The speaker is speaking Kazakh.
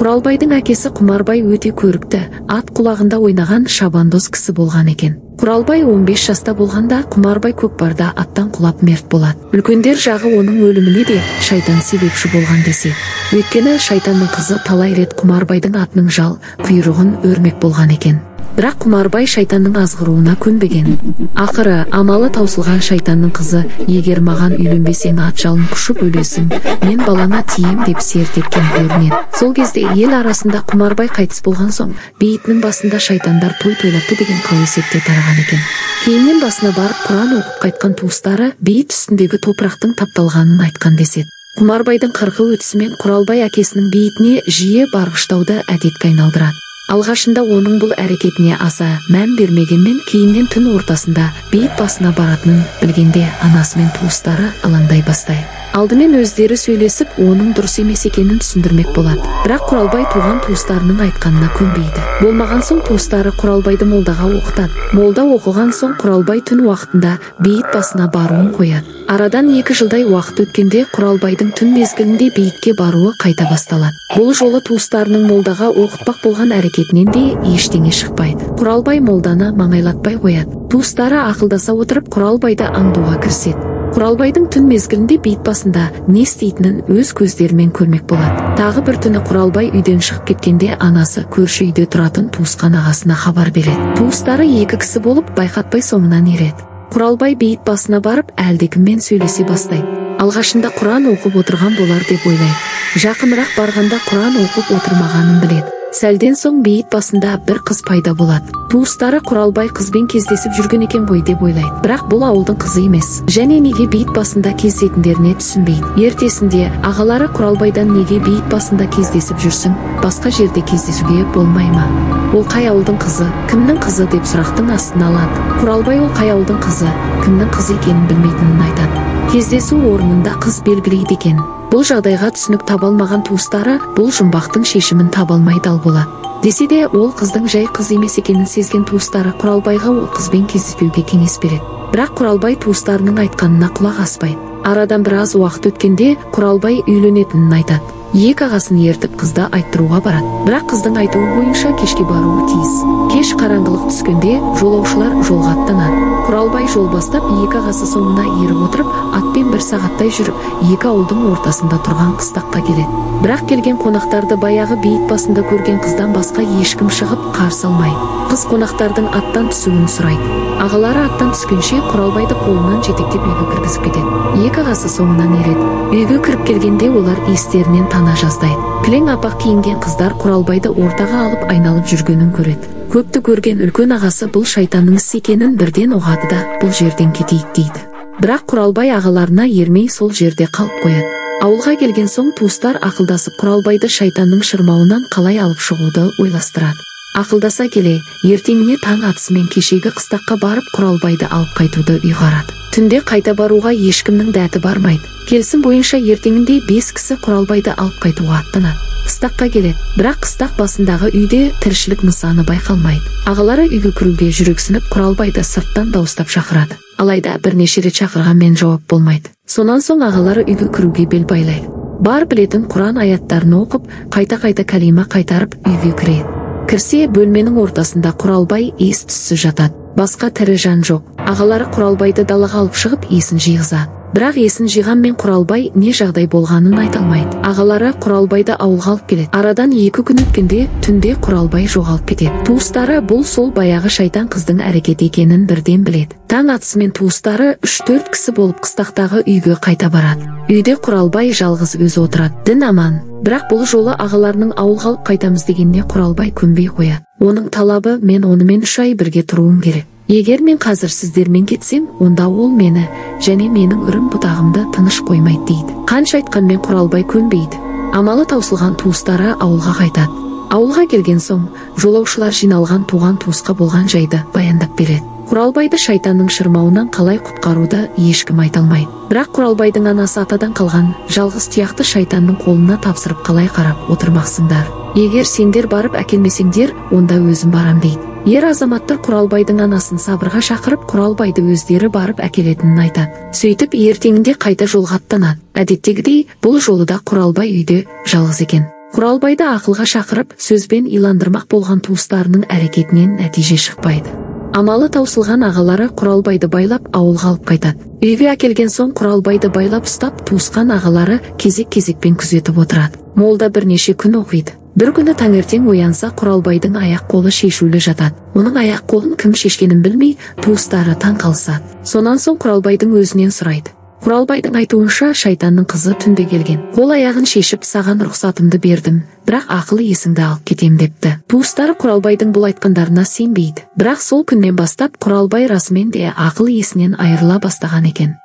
Құралбайдың әкесі Құмарбай өте көрікті, ат құлағында ойнаған шабандоз кісі болған екен. Құралбай 15 жаста болғанда Құмарбай көкпарда аттан құлап мерт болады. Үлкендер жағы оның өліміне де шайтан себепші болған десе. Өйткені шайтанның қызы талай рет Құмарбайдың атының жал құйрығын өрмек болған екен. Бірақ Құмарбай шайтанның азғыруына көнбеген. Ақыры амалы таусылған шайтанның қызы, егер маған үйленбесең ат жалын құшып өлесің, мен балаңа тием деп серт еткен көрінеді. Сол кезде ел арасында Құмарбай қайтыс болған соң, бейітінің басында шайтандар той тойлапты деген қауесет те тараған екен. Кейіннен басына барып Құран оқып қайтқан туыстары бейіт үстіндегі топырақтың тапталғанын айтқан деседі. Құмарбайдың қырқы өтісімен Құралбай әкесінің бейітіне жиі барғыштауды әдетке айналдырады. Алғашында оның бұл әрекетіне аса мән бермегенмен, кейіннен түн ортасында бейіт басына баратынын білгенде анасы мен туыстары алаңдай бастайды. Алдымен өздері сөйлесіп, оның дұрыс емес екенін түсіндірмек болады. Бірақ Құралбай туған туыстарының айтқанына көнбейді. Болмаған соң туыстары Құралбайды молдаға оқытады. Молда оқыған соң Құралбай түн уақытында бейіт басына баруын қояды. Арадан 2 жылдай уақыт өткенде Құралбайдың түн мезгілінде бейітке баруы қайта басталады. Бұл жолы туыстарының молдаға оқытпақ болған әрекетінен де ештеңе шықпайды. Құралбай молданы маңайлатпай қояды. Туыстары ақылдаса отырып Құралбайды аңдуға кіріседі. Құралбайдың түн мезгілінде бейіт басында не істейтінін өз көздерімен көрмек болады. Тағы бір түні Құралбай үйден шығып кеткенде анасы көрші үйде тұратын туысқан ағасына хабар береді. Туыстары 2 кісі болып байқатпай соңынан ереді. Құралбай бейіт басына барып әлдекіммен сөйлесе бастайды. Алғашында Құран оқып отырған болар деп ойлайды. Жақынырақ барғанда Құран оқып отырмағанын біледі. Сәлден соң бейіт басында бір қыз пайда болады. Туыстары Құралбай қызбен кездесіп жүрген екен ғой деп ойлайды. Бірақ бұл ауылдың қызы емес. Және неге бейіт басында кездесетіндеріне түсінбейді. Ертесінде ағалары Құралбайдан неге бейіт басында кездесіп жүрсің, басқа жерде кездесуге болмай ма? Ол қай ауылдың қызы, кімнің қызы деп сұрақтың астына алады. Құралбай ол қай ауылдың қызы, кімнің қызы екенін білмейтінін айтады. Кездесу орнында қыз белгілейді екен. Бұл жағдайға түсінік таба алмаған туыстары бұл жұмбақтың шешімін таба алмай дал болады. Десе де, ол қыздың жай қыз емес екенін сезген туыстары Құралбайға ол қызбен кездеспеуге кеңес береді. Бірақ Құралбай туыстарының айтқанына құлақ аспайды. Арадан біраз уақыт өткенде Құралбай үйленетінін айтады. 2 ағасын ертіп қызды айттыруға барады. Бірақ қыздың айтуы бойынша кешке баруы тиіс. Кеш қараңғылық түскенде жолаушылар жолға аттанады. Құралбай жол бастап, 2 ағасы соңына еріп отырып, атпен 1 сағаттай жүріп, 2 ауылдың ортасында тұрған қыстаққа келеді. Бірақ келген қонақтарды баяғы бейіт басында көрген қыздан басқа ешкім шығып қарсы алмайды. Қыз қонақтардың аттан түсуін сұрайды. Ағалары аттан түскенше Құралбайды қолынан жетектеп үйге кіргізіп кетеді. 2 ағасы соңынан ереді. Үйге кіріп келгенде олар естерінен тана жаздайды. Кілең аппақ киінген қыздар Құралбайды ортаға алып айналып жүргенін көреді. Көпті көрген үлкен ағасы бұл шайтанның ісі екенін бірден ұғады да бұл жерден кетейік дейді. Бірақ Құралбай ағаларына ермей сол жерде қалып қояды. Ауылға келген соң туыстар ақылдасып Құралбайды шайтанның шырмауынан қалай алып шығуды ойластырады. Ақылдаса келе, ертеңіне таң атысымен кешегі қыстаққа барып Құралбайды алып қайтуды ұйғарады. Түнде қайта баруға ешкімнің дәті бармайды. Келісім бойынша ертеңінде 5 кісі Құралбайды алып қайтуға аттанады. Қыстаққа келеді, бірақ қыстақ басындағы үйде тіршілік нысаны байқалмайды. Ағалары үйге кіруге жүрексініп Құралбайды сырттан дауыстап шақырады. Алайда бірнеше рет шақырғанмен жауап болмайды. Сонан соң ағалары үйге кіруге бел байлайды. Бар білетін Құран аяттарын оқып, қайта-қайта кәлима қайтарып үйге кіреді. Кірсе, бөлменің ортасында Құралбай ес түссіз жатады. Басқа тірі жан жоқ. Ағалары Құралбайды далаға алып шығып есін жиғызады. Бірақ есін жиғанмен Құралбай не жағдай болғанын айта алмайды. Ағалары Құралбайды ауылға алып келеді. Арадан 2 күн өткенде түнде Құралбай жоғалып кетеді. Туыстары бұл сол баяғы шайтан қыздың әрекеті екенін бірден біледі. Таң атысымен туыстары 3-4 кісі болып қыстақтағы үйге қайта барады. Үйде Құралбай жалғыз өзі отырады. Дін аман. Бірақ бұл жолы ағаларының ауылға алып қайтамыз дегеніне Құралбай көнбей қояды. Оның талабы мен онымен 3 ай бірге тұруым керек. Егер мен қазір сіздермен кетсем, онда ол мені және менің үрім бұтағымды тыныш қоймайды дейді. Қанша айтқанмен Құралбай көнбейді. Амалы таусылған туыстары ауылға қайтады. Ауылға келген соң, жолаушылар жиналған туған туысқа болған жайды баяндап береді. Құралбайды шайтанның шырмауынан қалай құтқаруды ешкім айта алмайды. Бірақ Құралбайдың анасы атадан қалған жалғыз тұяқты шайтанның қолына тапсырып қалай қарап отырмақсыңдар. Егер сендер барып әкелмесеңдер, онда өзім барам дейді. Ер азаматтар Құралбайдың анасын сабырға шақырып, Құралбайды өздері барып әкелетінін айтады. Сөйтіп ертеңінде қайта жолға аттанады. Әдеттегідей бұл жолы да Құралбай үйде жалғыз екен. Құралбайды ақылға шақырып, сөзбен иландырмақ болған туыстарының әрекетінен нәтиже шықпайды. Амалы таусылған ағалары Құралбайды байлап ауылға алып қайтады. Үйге әкелген соң Құралбайды байлап ұстап, туысқан ағалары кезек-кезекпен күзетіп отырады. Молда бірнеше күн оқиды. Бір күні таңертең оянса, Құралбайдың аяқ қолы шешулі жатады. Оның аяқ қолын кім шешкенін білмей, туыстары таң қалысады. Сонан соң Құралбайдың өзінен сұрайды. Құралбайдың айтуынша, шайтанның қызы түнде келген. Қол аяғын шешіп, саған рұқсатымды бердім, бірақ ақыл есіңді алып кетем депті. Туыстары Құралбайдың бұл айтқандарына сенбейді. Бірақ сол күннен бастап Құралбай расымен де ақыл есінен айырыла бастаған екен.